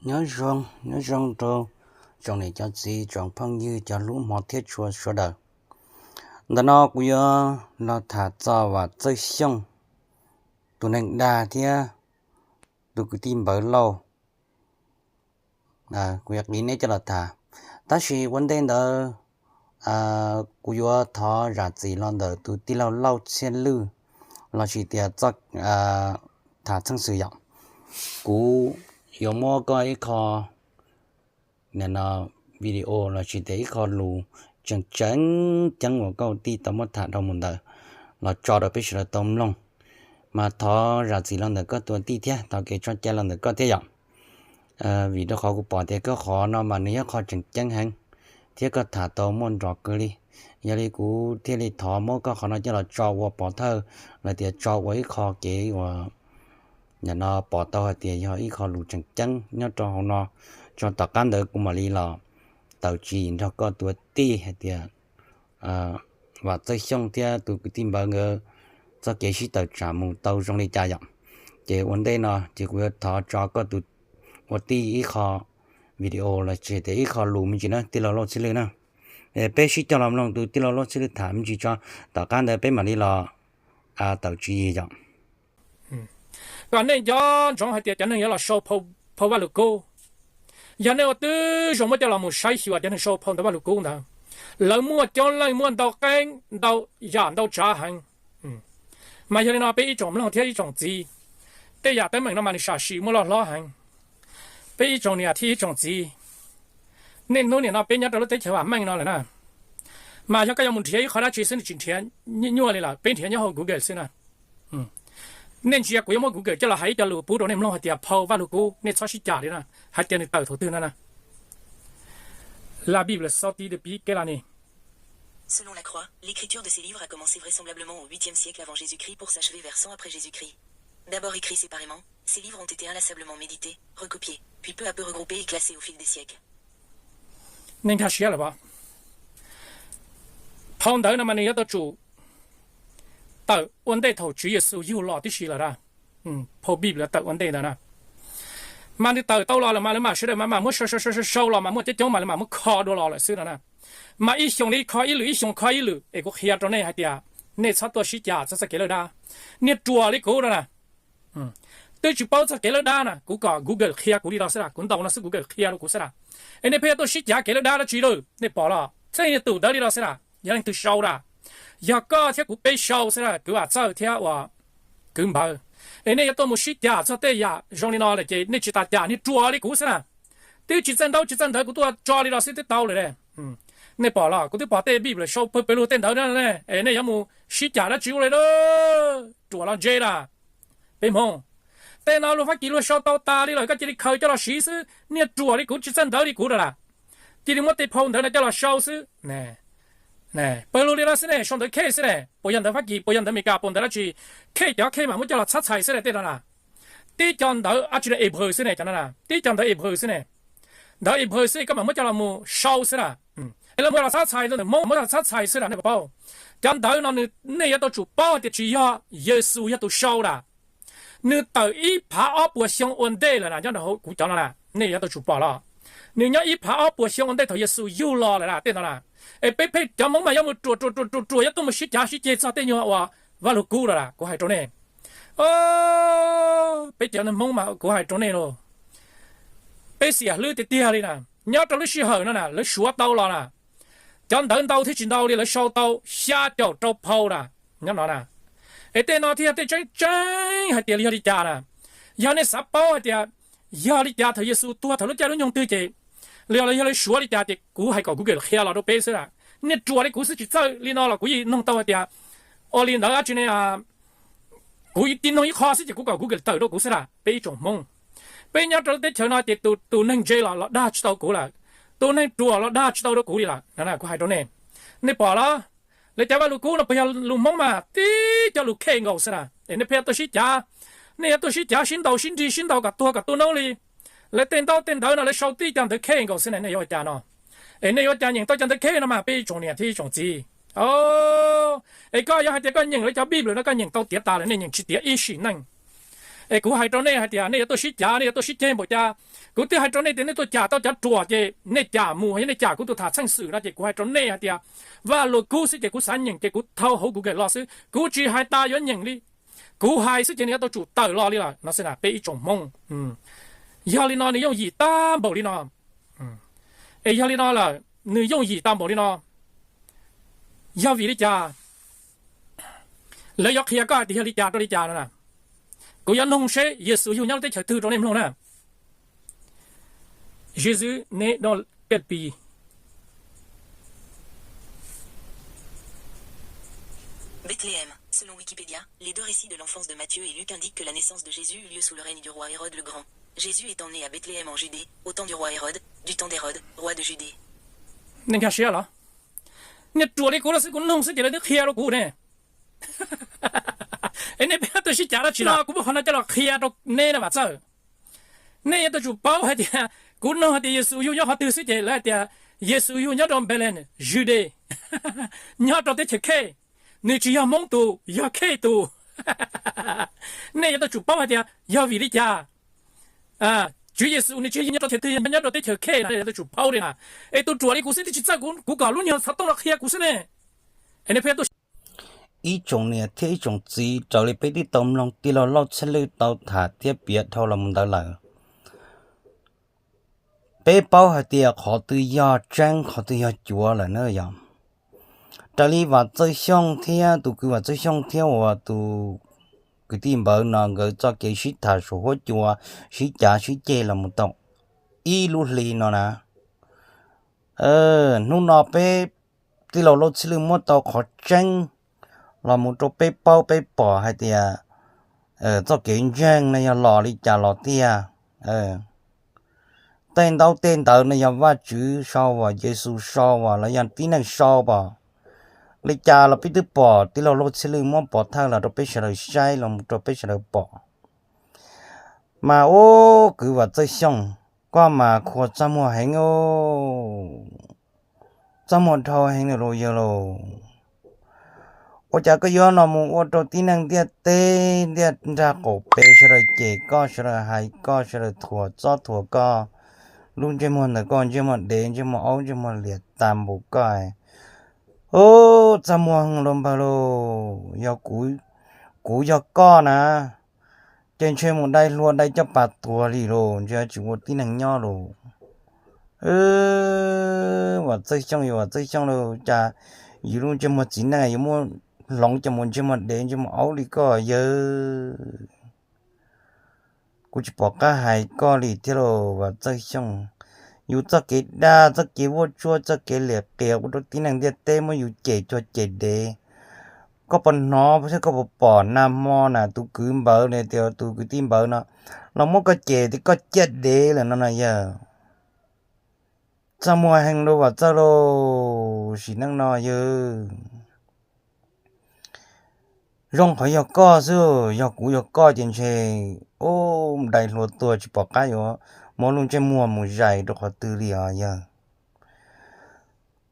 Nyob zoo, nyob zoo rau tsoom niam cov txiv, tsoom phooj ywg, cov hlub hmov thiab tshua sawv daws. Ntawm no kuv yuav los tham txog Vam Txawj Xyooj, tus neeg dag thiab tus kwv tij Npawg Lauj. Kuv yuav qiv neb coj los tham, tab sis ua ntej ntawd kuv yuav thov zam txim los ntawm tus tij laug Lauj Txhiaj Lwj, lossis tias tham txheej xwm yom. Kuv yuav muab koj ib qho video lossis tias ib qho lus tseem tseem ceeb uas koj tij tau muab tham dhau mus ntawd los tso rau peb sawv daws tau mloog, mas thov zam txim los ntawm koj tus tij thiab thov kev tso cai los ntawm koj thiab yom. Vim rau qhov kuv pom tias koj qhov no mas nws yog qhov tseem ceeb heev thiab koj tham tau muaj nrov kawg li. Yog li kuv thiaj li thov muab koj qhov no coj los tso ua pov thawj, los tias tso ua ib qho kev uas nim no pom tau hais tias yog ib qho lus tseem ceeb nyob rau hauv no, tso tom qab ntawd kuv mam li los tawm tswv yim nrog koj tus tij hais tias Vam Txawj Xyooj thiab tus kwv tij Npawg nkawd txoj kev sib tawm tsam mus tau zoo li cas yom. Ces ua ntej no ces kuv yuav thov tso koj tus ua tij ib qho video los sis tias ib qho lus me ntsis na, tij laug Lauj Txhiaj Lwj na. Peb sib coj los mloog tus tij laug Lauj Txhiaj Lwj tham me ntsis tso, tom qab ntawd peb mam li los tawm tswv yim yom. Kom nej nco ntsoov hais tias cov neeg yuav los sau phau Vaj Lug Kub, yog nej ua twb zoo muab coj los mus saib xyuas cov neeg sau phau ntawv Vaj Lug Kub ntawd, lawv muaj coob leej muaj ntau qeeb ntau yam ntau tsav heev. Mas yog li no peb ib tsoom mloog thiab ib tsoom txiv, tej yam teeb meem no mas nws sam sim muaj loj hlob heev. Peb ib tsoom niam thiab ib tsoom txiv, niaj hnub nim no peb nyob rau lub teb chaws vam meej no lawm na, mas yog koj yuav mus nrhiav ib qho dab tsi xwb nws tsis nrhiav nyuaj li lawm, peb nrhiav nyob hauv Google xwb na. Nej ntsia kuv yuav muab Google coj los hais ib co lus pub rau nej mloog hais tias phau Vaj Lug Kub nej txhob sib cam li na, hais tias nws tawm thaum twg no na. La Bible sortie depuis quelle année? Selon la Croix, l'écriture de ces livres a commencé vraisemblablement au huitième siècle avant Jésus-Christ pour s'achever vers cent après Jésus-Christ. D'abord écrits séparément, ces livres ont été inlassablement médités, recopiés, puis peu à peu regroupés et classés au fil des siècles. Nej nkag siab lawm as. Phau ntawv no mas nws yuav tau tsum tawm ua ntej thaum Tswv Yexus yug los tib si lawm a. Phau Biblia tawm ua ntej ntawd na, mas nws tawm tau los lawm mas lawv mam sawv daws mas mam muab sau sau sau sau los mas muaj coob coob mas lawv mam muab kho dua los lawm xwb no na. Mas ib xyoo li kho ib lwm, ib xyoo kho ib lwm, es kuv qhia rau nej hais tias nej txhob tuaj sib cam txog txoj kev lawj dab. Niag ruam li kuv no na, twb tsis paub txog kev lawj dab na, kuv kom Google qhia kuv li no xwb a, kuv ntaus no xwb Google qhia rau kuv xwb a. Es nej pheej yuav tuaj sib cav kev lawj dab dab tsi lawm, nej pom los txheej niag tus ntawd li no xwb a, yog leej twg sau da? Yog koj thiab kuv peb sau xwb a, kwv Vam Txawj thiab uas kwv Npawg. Es nej yuav tuaj mus sib cam txog tej yam zoo li no lawm ces nej tsis tas cam, niag ruam li kuv xwb na. Twb tsis txawj ntaub tsis txawj ntawv kuv tuaj tso li no xwb twb tau lawm. Nej pom los kuv twb pom tej Biblia sau pawg pawg lug tej ntawd na, es nej yuav mus sib cam dab tsi ua li, ruam los ntse na. Peb Hmoob, tej no luag Fab Kis luag sau tau tas li lawm koj cia li khaws coj los siv xwb, niag ruam li kuv tsis txawj ntawv li kuv lawm, cia li muab tej phau ntawv no coj los sau xwb. Pawg lug li no xwb ne, sau ntawv khej xwb ne, puas yog ntawv Fab Kis, puas yog ntawv Amelikas, puas ntawv dab tsi, khej cov khej mas muab coj los txhab txhais xwb ne tej no na. Tib co ntawv dab tsi no Hebrew xwb ne, cov no na tib co ntawv Hebrew xwb ne. Ntawv Hebrew xwb koj mam muab coj los mus sau xwb na. Es lawv muab los txhab txhais rau ntawm Hmoob, muab los txhab txhais xwb na, nej puas paub? Cov ntawv no nej yuav tau tsum paub hais tias tsis yog Yexus yog tus sau na. Nws tawm ib phav ob puas xyoo ua ntej lawm na, nyob rau hauv kuv cov no na, nej yuav tau tsum pom los. Nws nyob ib phav ob puas xyoo ua ntej thaum Yexus yug los lawm na tej no na. Es peb pheej cov Hmoob mas yuav mus ruam ruam ruam ruam ruam yuav tuaj mus sib cav sib ceg txog tej nyuag uas Vaj Lug Kub lawm na, kuv hais rau nej. Peb cov Hmoob mas kuv hais rau nej los, peb xiam hlwb tiag tiag li na. Nyob rau lub sij hawm no na lawv suav tau los na, cov ntawv ntau thiab tsis ntau li lawv sau tau xya caum rau phau na, nyob no na. Es tej no thiaj yog tej tseeb tseeb hais tias yog li cas na. Yog nej xav paub hais tias yog li cas thaum Yexus tuag thaum lub caij lub nyoog twg ces, los yog lawv suav li cas ces kuv hais kom Google qhia los rau peb xwb na. Niag ruam li kuv xwb tsis txawj li no los kuv yeej noog tau hais tias ua li ntawd dab tsi ne. Kuv tig noog ib qho xwb ces kuv kom Google tawm rau kuv xwb na. Peb ib tsoom Hmoob, peb nyob rau lub teb chaws no ces tus neeg ntse los los dag tsis tau kuv lawm, tus neeg ruam los dag tsis tau rau kuv li lawm, kuv hais rau nej. Nej pom los, lawv cov Vaj Lug Kub no puas yog lus Hmoob mas tib co lus khej nkaus xwb na. Es nej pheej yuav tuaj sib cav, nej yuav tuaj sib cav sib ntaus sib nrig sib ntaus kom tuag kom tu noob li. Lawv tej ntaub tej ntawv no lawv sau tib co ntawv khej nkaus xwb na, nej yuav ua cas no? Es nej yuav ua cas nyeem tau cov ntawv khej no mas peb ib tsoom niam thiab ib tsoom txiv? Es koj yog hais tias koj nyeem lawv cov Biblia no koj nyeem tau tiav tas lawm, nej nyeem tsis tiav ib sim neej. Es kuv hais rau nej hais tias nej yuav tuaj sib cav, nej yuav tuaj sib ceg npaum cas? Kuv twb hais rau nej tias nej tuaj cam tau cov ruam ces nej cam mus, yog nej cam kuv tus tham txheej xwm no ces kuv hais rau nej hais tias Vaj Lug Kub xwb ces kuv xav nyeem ces kuv thau hauv Google los xwb, kuv tsis hais tas yuav nyeem li. Kuv hais xwb ces nws yuav tau tsum tawm los li lawm no xwb na peb ib tsoom Hmoob. Yog li no nws yooj yim tag npaum li no. Es yog li no lawm, nws yooj yim tag npaum li no, yog vim li cas? Lawv yuav qhia koj hais tias yog li cas rau li cas no na. Kuv yuav noog seb Yexus yug nyob lub teb chaws twg rau nej mloog na. Jésus naît dans quel pays? Bethléem. Selon Wikipédia, les deux récits de l'enfance de Matthieu et Luc indiquent que la naissance de Jésus eut lieu sous le règne du roi Hérode le Grand. Jésus étant né à Bethléem en Judée, au temps du roi Hérode, du temps d'Hérode, roi de Judée. Nej nkag siab los? Nej ruam li kuv los xwb, kuv noog xwb ces lawv twb qhia rau kuv ne. Es nej peb tuaj sib cav dab tsi los? Kuv muab qhov no coj los qhia rau nej no Vam Txawj. Nej yuav tau tsum paub hais tias kuv noog hais tias Yexus yug nyob qhov twg xwb ces lawv hais tias Yexus yug nyob rau Npelees, Yudais, nyob rau teb chaws Khej. Nws tsis yog Hmoob tus, yog Khej tus. Nej yuav tau tsum paub hais tias yog vim li cas Tswv Yexus nws tsis yog nyob rau teb chaws twg, yog nyob rau teb chaws Khej na, nej yuav tau tsum paub li na. Es tus ruam li kuv xwb twb tsis txawj kuv kom lub niag xov tooj no qhia kuv xwb ne. Es nej pheej tuaj. Ib tsoom niam thiab ib tsoom txiv, raws li peb twb tau mloog tij laug Lauj Txhiaj Lwj tau tham thiab piav dhau los mus ntawd lawm, peb paub hais tias qhov twg yog tseeb qhov twg yog cuav lawm na yog. Raws li Vam Txawj Xyooj thiab tus kwv Vam Txawj Xyooj thiab uas tus kwv tij npawg no nkawd txoj kev sib tham saum huab cua, sib cav sib ceg los mus tau ib lub hli no na. Hnub no peb tij laug Lauj Txhiaj Lwj muab tau qhov tseeb los mus rau peb paub peb pom hais tias txoj kev ntseeg no yog los li cas los tiag. Tej ntaub tej ntawv no yog Vajtswv sau as, Yexus sau as, los yog tib neeg sau as? Li cas los peb twb pom tij laug Lauj Txhiaj Lwj muab pov thawj los rau peb sawv daws saib los mus rau peb sawv daws pom. Mas ub, kwv Vam Txawj Xyooj, koj mas khuas txaj muag heev, txaj muag dhau heev lawm lauj yawg lauj. Ua cas koj yuav los mus ua rau tib neeg ntiaj teb ntiaj nrag qaum pes sawv daws cem koj, sawv daws hais koj, sawv daws thuam txob thuam koj, lub ntsej muag ntawm koj ntsej muag dev, ntsej muag aub, ntsej muag liam tas npaum koj. Ub, txaj muag heev lauj npawg lauj, yog kuv, kuv yog koj na, ces ntshe mus dai hlua dai caj pas tuag li lauj, ntshe tsis ua tib neeg nyob lauj. Vam Txawj Xyooj, yog Vam Txawj Xyooj lauj, cas yus lub ntsej muag txiv neej yuav muab hloov coj mus ntsej muag dev ntsej muag aub li koj yawg. Kuv tsis pom qab hais koj li thiab lauj Vam Txawj Xyooj. Yus txoj kev dag, txoj kev vuaj tsuab, txoj kev liam qias ua rau tib neeg ntiaj teb muab yus cem cuag cem dev. Koj puas hnov thiab koj puas pom nag hmo na tus kwv npawg li tias tus kwv tij npawg no los muab koj cem tias koj ciaj dev lawm no na yawg? Txaj muag heev lauj Vam Txawj lauj, sim neej no yawg. Zoo qhov yog koj xwb, yog kuv yog koj ces ntshe ub, dai hlua tuag tsis pom qab yuav muab lub ntsej muag mus zais rau qhov twg li os yawg.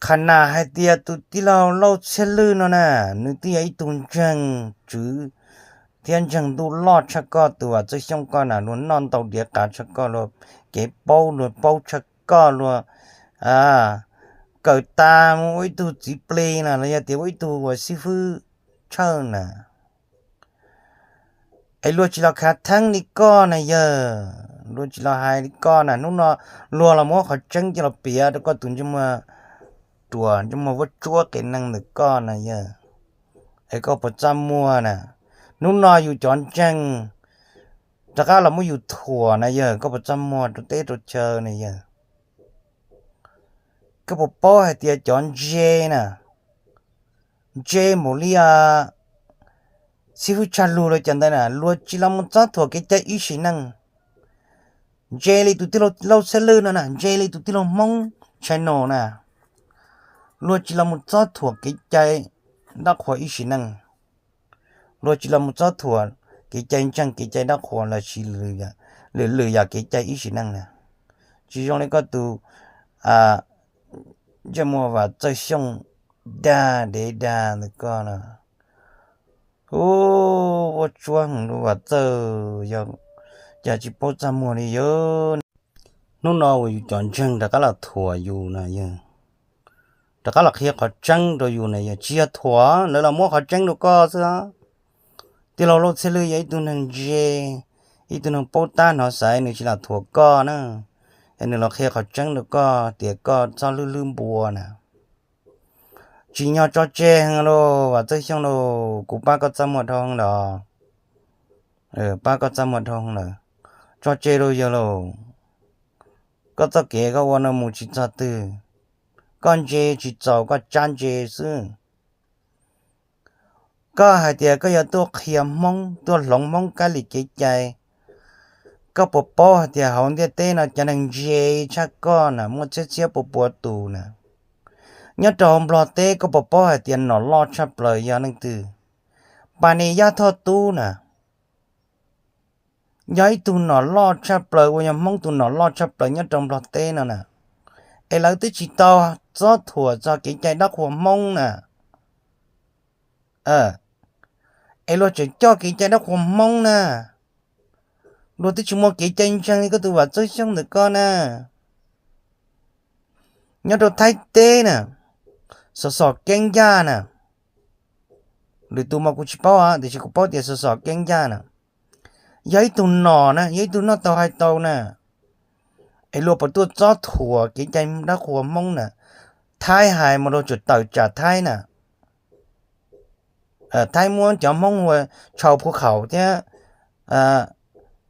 Qhov nas hais tias tus tij laug Lauj Txhiaj Lwj no na, nws twb yog ib tug ntseeg tswv thiab ntseeg ntuj loj tshaj koj, tus Vam Txawj Xyooj koj na luag noj ntau diav qav tshaj koj, luag kev paub luag paub tshaj koj, luag kawm tas mus ua ib tug txiv plig na los yog tias ua ib tug uas xib fwb tshawj na. Es luag tsis los khav theeb li koj na yawg, luag tsis los hais li koj na, hnub no luag los muab qhov tseeb coj los piav rau koj tus ntsej muag ruas ntsej muag vuab tsuab qias neeg ntawm koj na yawg. Es koj puas txaj muag na? Hnub no yus cov ntseeg rov qab los muab yus thuam na yawg, koj puas txaj muag rau teb rau chaw na yawg? Koj puas paub hais tias cov ntse na, ntse npaum li xib fwb tshaj lug los cov ntawd na, luag tsis los mus txob thuam kev cai ib sim neej. Ntse li tus tij laug Lauj Txhiaj Lwj no na, ntse li tus tij laug Hmoob Channel na, luag tsis los mus txob thuam kev cai dab qhuas ib sim neej. Luag tsis los mus txob thuam kev cai ntseeg, kev cai dab qhuas los sis lwm yam kev cai ib sim neej na. Tsis zoo li koj tus ntsej muag Vam Txawj Xyooj dag dev dag ntawm koj no. Ub, ua tsuab heev lub Vam Txawj, yog cas tsis paub txaj muag li yog. Hnub no uas yus cov ntseeg rov qab los thuam yus na yog, rov qab los qhia qhov tseeb rau yus na yog, tsis yog thuam, lawv los muab qhov tseeb rau koj xwb. Tij laug Lauj Txhiaj Lwj yog ib tug neeg ntse, ib tug neeg paub tab hnov xaiv, nws tsis los thuam koj na, es nws los qhia qhov tseeb rau koj tias koj txhob hlwb hlwb npua na. Tsim nyog tso tseg heev lauj Vam Txawj Xyooj lauj, kuv pab koj txaj muag dhau heev lawm, pab koj txaj muag dhau heev lawm. Tso tseg lauj yawg lauj, koj txoj kev koj ua no mus tsis txog twg, koj ntse tsis txaus koj tsab ntse xwb. Koj hais tias koj yuav tuaj qhia Hmoob, tuaj hloov Hmoob kab li kev cai, koj puas paub hais tias hauv ntiaj teb no cov neeg ntse tshaj koj na muaj txhiab txhiab pua pua tus na? Nyob rau hauv Nplog teb koj puas paub hais tias nom loj tshaj plaws yog leej twg? Pas Nis Yaj Thoj Tub na, yog ib tug nom loj tshaj plaws uas yog Hmoob tus nom loj tshaj plaws nyob rau Nplog teb no na, es lawv twb tsis tau txob thuam txog kev cai dab qhuas Hmoob na. Es luag tseem coj kev cai dab qhuas Hmoob na, luag twb tsis muaj kev cai ntseeg li koj tus Vam Txawj Xyooj ntawm koj na. Nyob rau Thaib teb na, Xos Xos Keeb Yaj na, lwm tus mas kuv tsis paub tiam sis kuv paub tias Xos Xos Keeb Yaj na, yog ib tug nom na, yog ib tug noj tau hais tau na, es luag puas tuaj txob thuam kev cai dab qhuas Hmoob na? Thaib hais mas luag tsuas tawm tsam Thaib na. Thaib muab cov Hmoob hu ua Tshau Phu Khaum thiab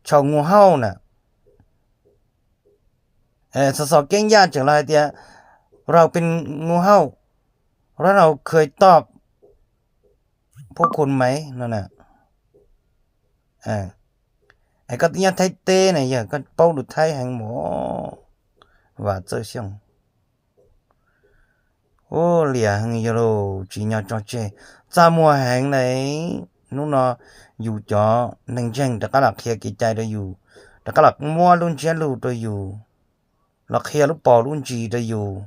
Tshau Ngu Hauj na. Xos Xos Keeb Yaj tseem los hais tias rau pes Ngu Hauj, rau khwj toj phu khun maiv no. Es koj twb nyob Thaib teb na yog koj paub lus Thaib heev mus, Vam Txawj Xyooj. Ub, liam heev yog lauj, tsim nyog tso tseg, txaj muag heev na. Hnub no yus cov neeg ntseeg rov qab los qhia kev cai rau yus, rov qab los muab lub ntsiab lus rau yus, los qhia lub pos lub ntsis rau yus.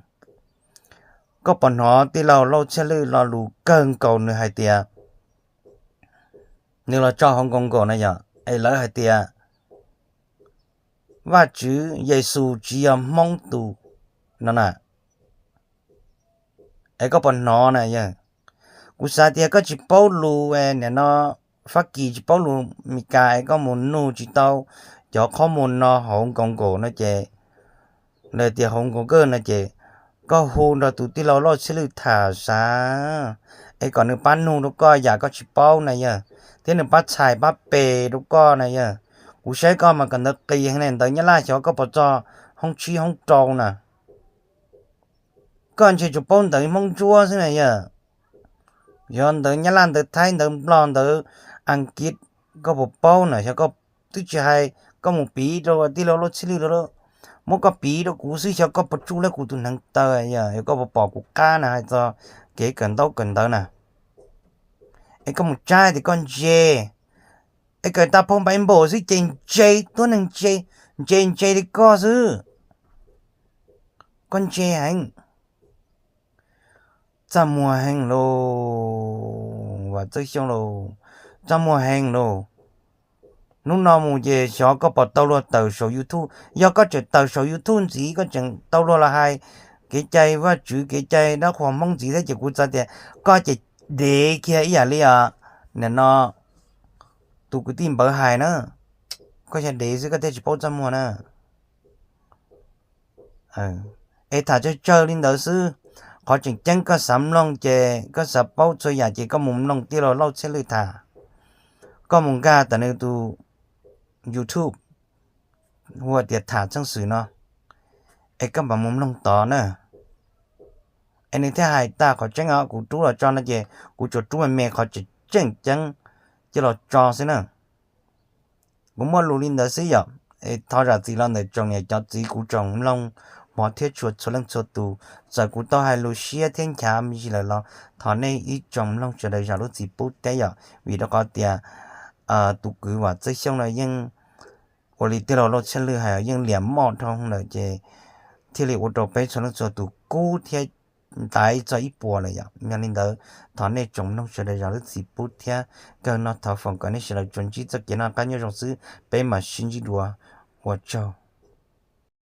Koj puas hnov tij laug Lauj Txhiaj Lwj lo lus kawg nkaus nws hais tias nws los tso hauv nkaus nkaus na yog es lawv hais tias Vajtswv Yexus tsis yog Hmoob tus no na? Es koj puas hnov na yog? Kuv xav tias koj tsis paub lus, nim no Fab Kis tsis paub lus Mes Kas es koj mus nug tsis tau cov qhob mus no hauv nkaus nkaus no ces, lawv tias hauv nkaus kawg no ces, koj hu nrog tus tij laug Lauj Txhiaj Lwj tham xav, es kom nws pab nug rau koj yam koj tsis paub na yog, thiab nws pab txhais pab pes rau koj na yog. Kuv saib koj mas kawm ntawv qis heev na, ntawv Nyab Laj xyov koj puas txog hoob tsib hoob rau na. Koj ntshe tsuas paub ntawv Hmoob Ntsuab xwb na yog. Yog ntawv Nyab Laj, ntawv Thaib, ntawv Nplog, ntawv Askiv koj puas paub na? Xyov koj twb tsis hais, koj mus piv rau tij laug Lauj Txhiaj Lwj lawm, muab koj piv rau kuv xwb xyov koj puas tsuj lawv kuv tus hneev taw, yog koj puas pom kuv qab na hais txog kev kawm ntaub kawm ntawv na. Es koj mus tsa tias koj ntse, es kawm tag phau npaiv npaum xwb ces ntse, tuab neeg ntse, ntse ntse li koj xwb. Koj ntse heev. Txaj muag heev lauj, Vam Txawj Xyooj lauj, txaj muag heev lauj. Hnub no mus ces xyov koj puas tau luag tawm saum YouTube. Yog koj tseem tawm saum YouTube ntxiv, koj tseem tau luag los hais kev cai Vajtswv kev cai dab qhuas Hmoob ntxiv thiab ces kuv xav tias koj ces dev kiag ib yam li os, nim no tus kwv tij npawv hais na, koj yog dev xwb koj thiaj tsis paub txaj muag na. Es tham tsawg tsawg li ntawd xwb, qhov tseem ceeb koj xav mloog ces koj xav paub txhua yam ces koj mus mloog tij laug Lauj Txhiaj Lwj tham, koj mus nkag tam nws tus YouTube hu tias tham txheej xwm no, es koj mam mus mloog tod na. Es nws thiaj hais tag qhov tseeb os, kuv rub los tso no ces kuv tsuas rub me me qhov tseem tseem ceeb coj los tso xwb na. Kuv muaj lus li ntawd xwb yom. Es thov zam txim los ntawm tsoom niam cov txiv kuv tsoom mloog hmov thiab tshua txhua leej txhua tus, txawm kuv tau hais lus siab thiab nchav me ntsis lawm los thov nej ib tsoom mloog sawv daws zam lub txim pub thiab yom, vim rau qhov tias tus kwv Vam Txawj Xyooj no yeej ua li tij laug Lauj Txhiaj Lwj hais yeej liam moj dhau lawm ces thiaj li ua rau peb txhua leej txhua tus kub thiab ntaiv txog ib puas lawm yom. Yog li ntawd, thov nej tsoom mloog sawv daws zam lub txim pub thiab kawg no thov foom kom nej sawv daws tsuas ntsib txoj kev noj qab nyob zoo xwb, peb mam sib ntsib dua, ua tsaug.